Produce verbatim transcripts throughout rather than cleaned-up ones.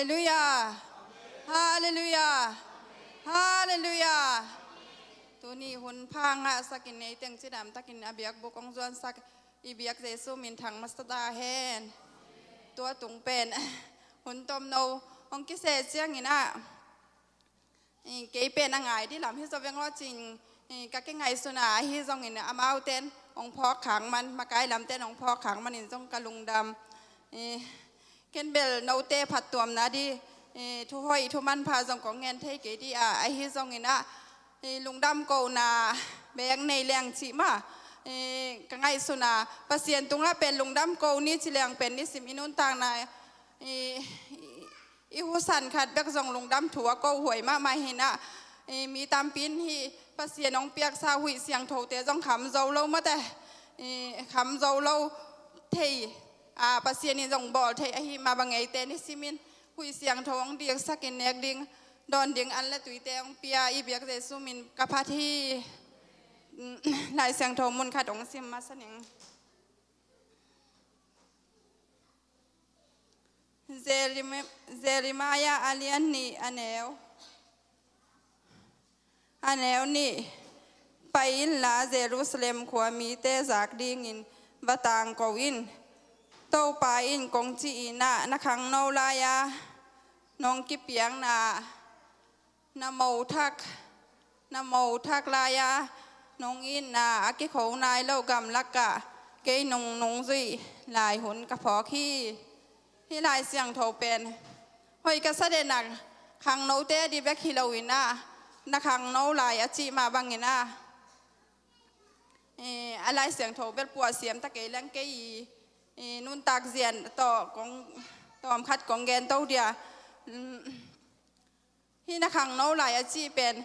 Halleluiah. Halleluiah. Halleluiah. Tuni hun pha ngahsakin, neiteng cidam takin a biakbuk hong zuansak i biak Jesu min thang masa ta hen. Tua tung pen hun tomno hong kiseh ciangin ah, i, kei pen a ngai dih lam hi zo veng aw cin, i, ka kingaihsun a, ahi zongin amaute in hong phawk khak man, makai lamte in hong phawk khak manin zong ka lungdam. I, ken bel note phattuamna dih, i, thu hoih thu manpha zong kong ngen thei kei dih a, ahi zongin ah, i, lungdam kohna bek nei leng cih mah, i, ka ngaihsun a, Pasian tungah pen lungdam ko ni ci leng pen nisim i nuntakna, i, i, i husan khat bek zong lungdam thu a kohuai mahmah hi in ah, i, mi tampi in hih Pasian hong piaksa huih siangthote zong kham zo lo mate, i, kham zo lo thei, a, Pasian in zong bawl thei ahi mah bang eite nisimin huih siangtho hong diksakin nek ding, dawn ding an le tuite hong pia i biak Jesu min ka phat hi. Lai Siangtho mun khat hong sim masa ning. Jeremi-, Jeremiah a lian nih a neu, a neu nih. Pai inla Jerusalem khua mite zak dingin va tangko in. Topa in kong ci in ah, na khangno lai-a nong kipiakna, na mothak, na mothak lai-a nong itna a kikho nai lo gamlakah kei nung nungzui lai hun ka phawk hi. Hih Lai Siangtho pen hoih ka sa den a, khangnote a dih bek hi lo in ah, na khangno lai a cih mah bangin ah, eh, a Lai Siangtho bel puahsiam ta kei leng kei i, i nuntak zian tawh kong, tawmkhat kong gen to dia. Mm, hih na khangno lai a cih pen,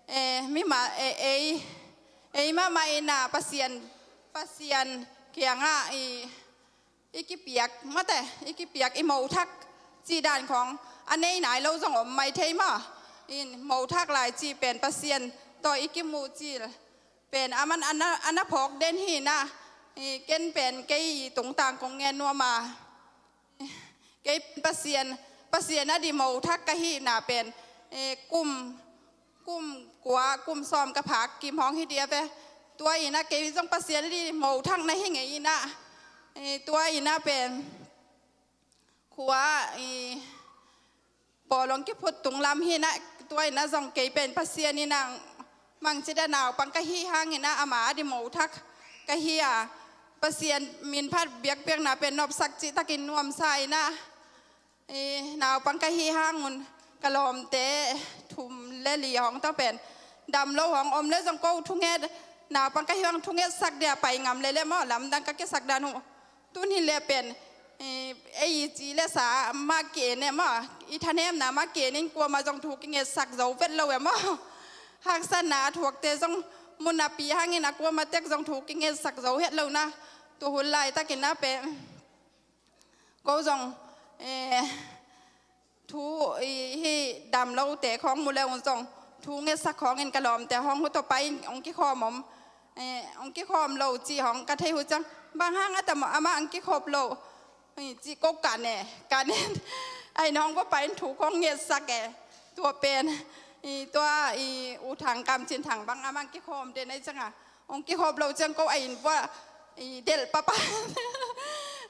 eh, mi mah, eh, ei, ei mahmah in ah Pasian, Pasian kiangah i, i kipiak mate, i kipiak i mothak cih dan khawng a nei nai lo zong om mai thei maw. In mothak lai cih pen Pasian tawh i kimuh cil pen a man a na, a na phawk den hi in ah, i, ken pen kei i tungtang kong ngen nuam a, kei Pasian, Pasian a dih mothak ka hihna pen, eh, kum, kum kua, kum sawm ka phak kim hong hi dih a ve. Tua in ah kei zong Pasian a dih mothak na hi ngei in ah, eh, tua in ah pen khua, eh, pawl hong kiphut tung lam hi in ah, tua in ah zong kei pen Pasian in ah mangcih a naupang ka hih hangin ah ama a dih mothak ka hi a, Pasian min phat biakpiakna pen nopsak cihtakin nuamsa in ah, i, naupang ka hih hangun ka lawmte thum le li hong tawh pen dam lo hong om le zong ko thunget, naupang ka hih hang thungetsak dia pai ngam le le maw, lamdang ka kisak dan uh. Tun hi le pen, eh, ei i ci le sa mah ki-en e maw, i thanemna mah ki-en in kuamah zong thu kingetsak zo vet lo e maw. Haksatna a thuakte zong mun a pi hangin a kuamah tek zong thu kingetsak zo het lo in ah, tu hun laitakin ah pen ko zong, eh, thu i, hih dam lote khawng mu le un zong thu ngetsak khawngin ka lawmte hong hu tawh pai in hong kikhawm om, eh, hong kikhawm lo cih hong ka theih uh ciang, bang hang a tam amah hong kikhop lo, i, cih ko kan e, kan in, a inn hong va pai in thu khawng ngetsak e. Tua pen, i, tua, i, U Thang Kam Cin Thang bang amah hong kikhawm den a, i ciang a hong kikhop lo ciang ko a inn va, i, delh papa,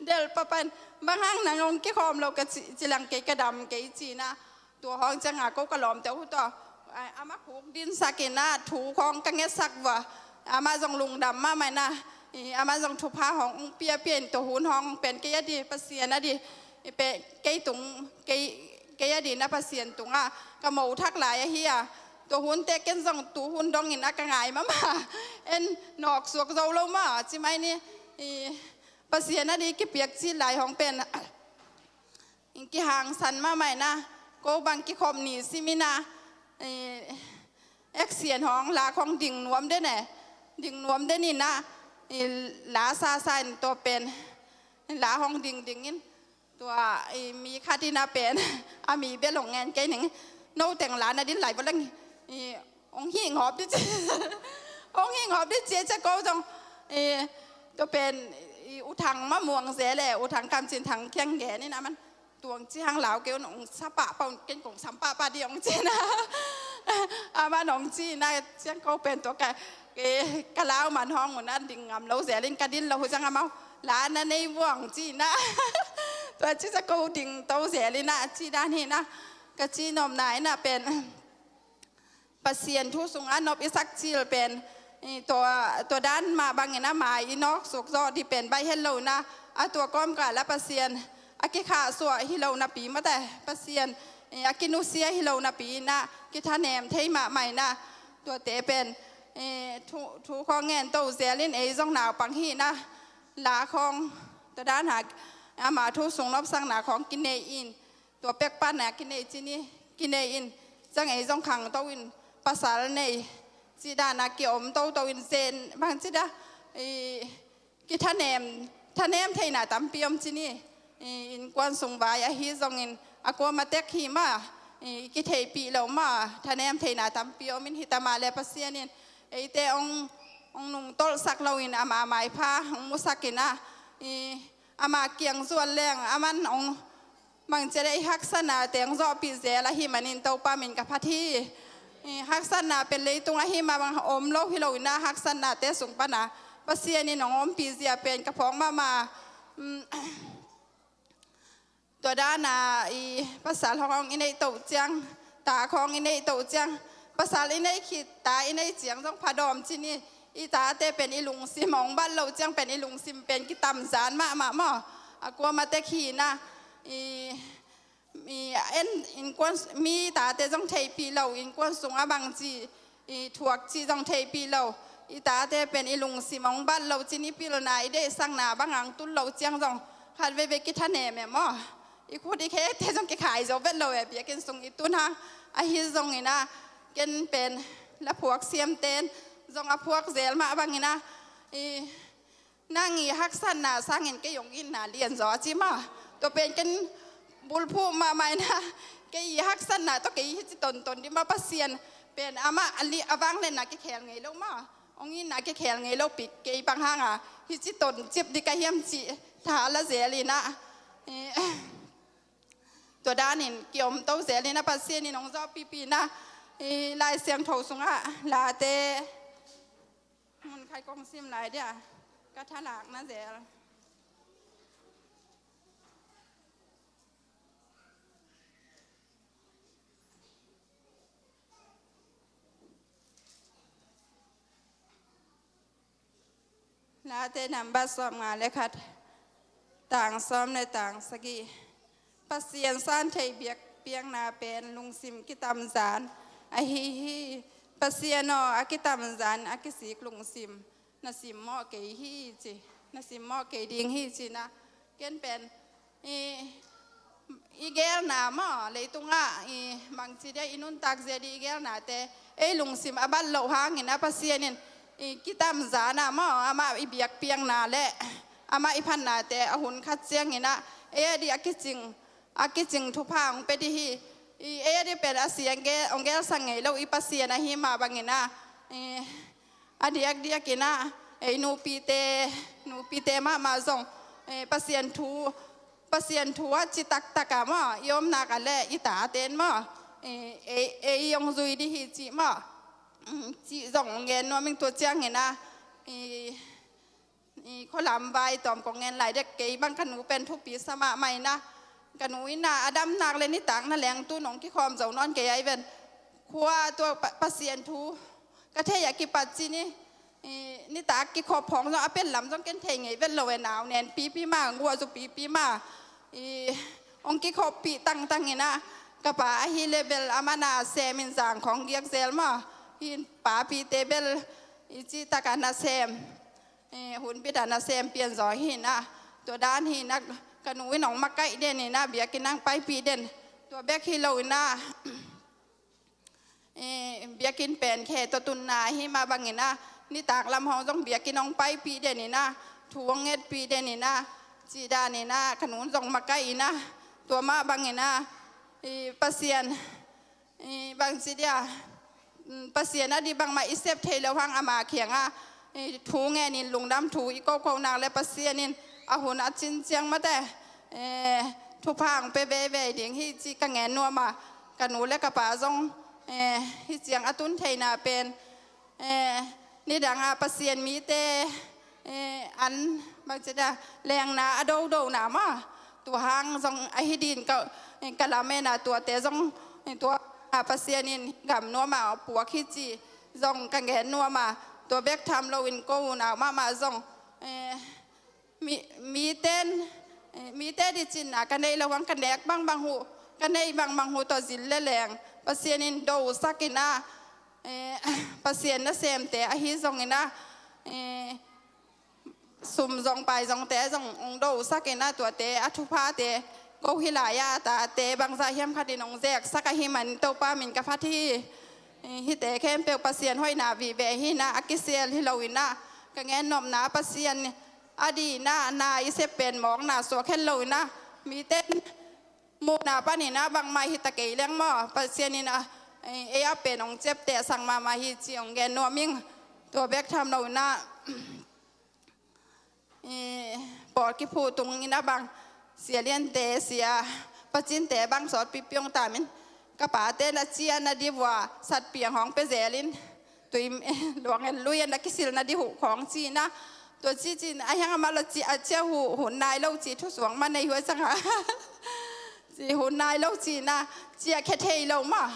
delh papa in, bang hang nang hong kikhawm lo ka ci, ci leng kei ka dam kei ci in ah, tua hong ciang a ko ka lawmte uh tawh, a, amah khuk dinsak in ah thu khawng ka ngetsak va, amah zong lungdam mahmah in ah, i, amah zong thupha hong piapia in tua hun hong pen kei a dih Pasian a dih, i, pe, kei tung, kei, kei a dih na Pasian tungah ka mothak lai ahi a, tua hunte ken zong tu hun dongin ah ka ngai mahmah, en nawksuak zo lo mah ci mai ni, i, Pasian a dih kipiak cih lai hong pen, i, kihangsan mahmah in ah, ko bang kikhop ni sim in ah, i, action hong la khawng ding nuam den e, ding nuam den in ah, i, la sasa in tua pen la hong ding ding in, tua, i, mi khat in ah pen a mi bel hong ngen kei ning, no teng la na din lai bo leng, i, hong hih ngawp dih ci, hong hih ngawp dih ci a, ci a ko zong, i, tua pen, i, U Thang mah muang zel e, U Thang Kam Cin Thang kiang gen in a man, tuang ci hang lau kei un, ong sa pahpah un, ken kong sam pahpah dih ong ci na. Aman ong ci na, ciang ko pen tua ka, eh, ka lau man hong un a ding ngam lo zel in ka din lo uh ciang amau, la na nei vua ong ci na. Tua ci sa ko ding to zel in a ci dan hi na. Ka ci nopna in a pen Pasian thu sungah nop i sak cil pen, i, tua, tua dan mah bangin ama i nawk suk zawh dih pen baih het lo na, a tua kawmkal ah Pasian a kikhahsuah hi lo napi mate, Pasian, i, a kinusia hi lo napi na, kithanem thei mahmah na, tuate pen, i, thu, thu khawng ngen to zel in ei zong naupang hi na, la khawng, tua dan ha, ama thu sung nopsakna khawng kinei in, tua pek pan a kinei ci ni, kinei in, ciang ei zong khangto in, pasal nei, ci dan a kiom toto in zen, bang ci da, i, kithanem, thanem theina tampi om ci ni, i, innkuan sung vai ahi zongin, a kuama tek hi mah, i, kitheihpih lo mah, thanem theina tampi om in hi ta mah le Pasian in, eite ong, ong nungtolhsak lo in ama maipha, ong musak in a, i, ama kiang zuan leng, aman ong, bangci a dei i haksatna teng zawhpih zel ahih manin Topa min ka phat hi. I haksatna pen leitung ahih mah bang om lo hi lo in a haksatnate sung pan a Pasian in hong ompih zia pen ka phawk mahmah. Mm, tua dan a i pasal hong i neih toh ciang, ta khawng i neih toh ciang, pasal i neih khit ta i neih ciang zong phadawm ci ni. I tate pen i lungsim hong bat lo ciang pen i lungsim pen kitamzan mahmah maw. A kuama tek hi na, i, i, en, innkuan, mi tate zong theihpih lo, innkuan sungah bangci, i, thuak cih zong theihpih lo. I tate pen i lungsim hong bat lo ci ni, pilna i deihsakna bang hong tul lo ciang zong khat veivei kithanem e maw. I khut i khekte zong kikhai zo vet lo e, biakinn sung i tun hang. Ahi zongin a, ken pen la phuak siamten zong a phuak zel mah bangin a, i, nang i haksatna sangin kei hong itna lian zaw a ci maw. Tua pen ken bulphuh mahmah in a, kei i haksatna tawh kei hi ci tonton dih maw, Pasian pen amah a li, a vangliatna kikhel ngei lo maw. Hong itna kikhel ngei lo pi kei bang hang a hi ci toncip dih ka hiam cih tha la zel in a. Eh, tua danin kiom to zel in a, Pasian in hong zawhpihpih na, i, Lai Siangtho sungah Late, mun khat kong sim lai dia, ka thalakna zel. Late number sawmnga le khat, tang sawm le tang sagih. Pasian san thei biakpiakna pen lungsim kitamzan ahi hi. Pasian aw, a kitamzan a kisik lungsim na simmawh kei hi ci, na simmawh kei ding hi ci na. Ken pen i, i gelna maw, leitungah i bangci dia i nuntak zia dih i gelnate ei lungsim a bat loh hangin a, Pasian in i kitamzan a maw, amah i biakpiakna le amah i phatnate a hun khat ciangin a, ei a dih a kicing, a kicing thupha hong pia dih hi. I, ei a dih pen a siang gel, hong gelsak ngei lo i Pasian ahi mah bangin a, i, a diakdiak in a, ei nupite, nupite mahmah zong, eh, Pasian thu, Pasian thu a ci taktak a maw, i omnak a le i taten maw, eh, ei, ei hong zui dih hi cih maw, mm, cih zong hong gen nuam ing. Tua ciangin a, i, i, khualam vai tawm kong ngen lai dek, kei bang ka nu pen thupi sa mahmah in a, ka nu in a, a damnak le nitak na leng tu nong kikhawm zo nawn kei ai ven. Khua tua Pa-, Pasian thu ka thei a kipat ci ni, i, nitak kikhop hong zong a pen lam zong ken thei ngei vet lo e, nau nen pipi ma, guah zu pipi ma, i, hong kikhoppih tangtang in a, ka pa ahi le bel a mana sem in zang khawng giak zel maw, hi in papite bel i cih tak a na sem, i, hun bit a na sem pian zaw hi in a, tua dan hi in a, ka nu in hong makaih den in a, biakinn hong paipih den, tua bek hi lo in a, eh, biakinn pen khe tawh tunna ahi mah bangin a, nitak lam hong zong biakinn hong paipih den in a, thu hong ngetpih den in a, cih dan in a, ka nu in zong makaih in a, tua mah bangin a, i, Pasian, i, bangci dia, mm, Pasian a dih bangmah i sep thei lo hang ama kiangah, i, thu ngen in lungdam thu i kokhonak le Pasian in a hun a cin ciang mate, eh, thupha hong pia veve ding hi ci ka ngen nuam a, ka nu le ka pa zong, eh, hih ciang a tun theihna pen, eh, nidang a Pasian mite, eh, an bangci a lengna a dodona mah, tua hang zong ahi ding ka, eh, ka lamen a tuate zong, eh, tua a Pasian in gam nuam a puak hi ci zong ka ngen nuam a, tua bek tham loin ko unau mahmah zong, eh, mi, miten, eh, mite di cinna ka neih loh hang ka nek bangbang uh, ka neih bangbang uh tawh zin le leng Pasian in dosak in ah, eh, Pasian nasemte ahi zongin ah, eh, sum zong pai zongte zong hong dosak in ah, tuate a thuphate ko hi lai a, a tate bangzah hiam khat in hong zeksak ahih manin Topa min ka phat hi. Eh, hihte khempeuh Pasian hoihna vive hi in ah, a kisel hi lo in ah, ka ngen nopna Pasian a dihna, na i sep pen mawkna suak het lo in ah, mite muhna panin ah bangmah hi ta kei leng maw, Pasian in ah, eh, ei a pen hong ciaptehsak mahmah hi ci hong gen nuam ing. Tua bek tham lo in ah, eh, pawl kiphuh tung in ah bang, sia liante, sia pacinte bang sawtpi piong tamin, ka pate na cia na di vua satpiang hong pia zelin, tui luang en lui en a kisilna di huh khawng ci in ah, tua ci cin a hiang amah lo ci a cia huh hun nai lo ci thusuang mah nei huai cang a. Ci hun nai lo ci in ah, cia khia thei lo mah.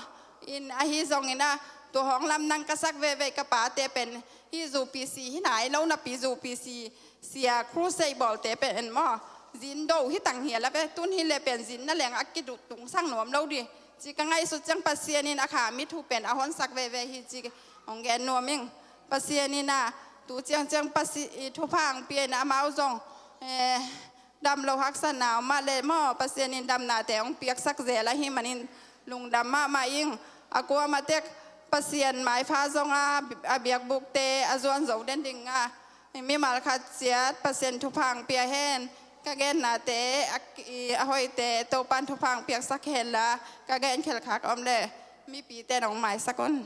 In ahi zongin ah, tua hong lamdang ka sak veve ka pate pen, hih zu P C hi nai lo napi zu P C, sia crusade bawlte pen maw, zin do hi tang hi a la ve, tun hi le pen zin na leng a kiduh tungsang nuam lo di. Ci ka ngaihsut ciang Pasian in a kha mit uh pen a honsak veve hi ci hong gen nuam ing. Pasian in ah tu ciangciang Pasi-, i thupha hong pia in ah amau zong, eh, dam lo haksatna om mah le maw, Pasian in damnate hong piaksak zel ahih manin lungdam mahmah ing. A kuamah tek Pasian maipha zong a, a biakbukte a zuan zo den ding a, mimal khat ciat Pasian thupha hong pia hen. Ka gennate a, i, a hoihte Topan thupha hong piaksak hen la, ka gen khelkhak om le mipite nong maisak un.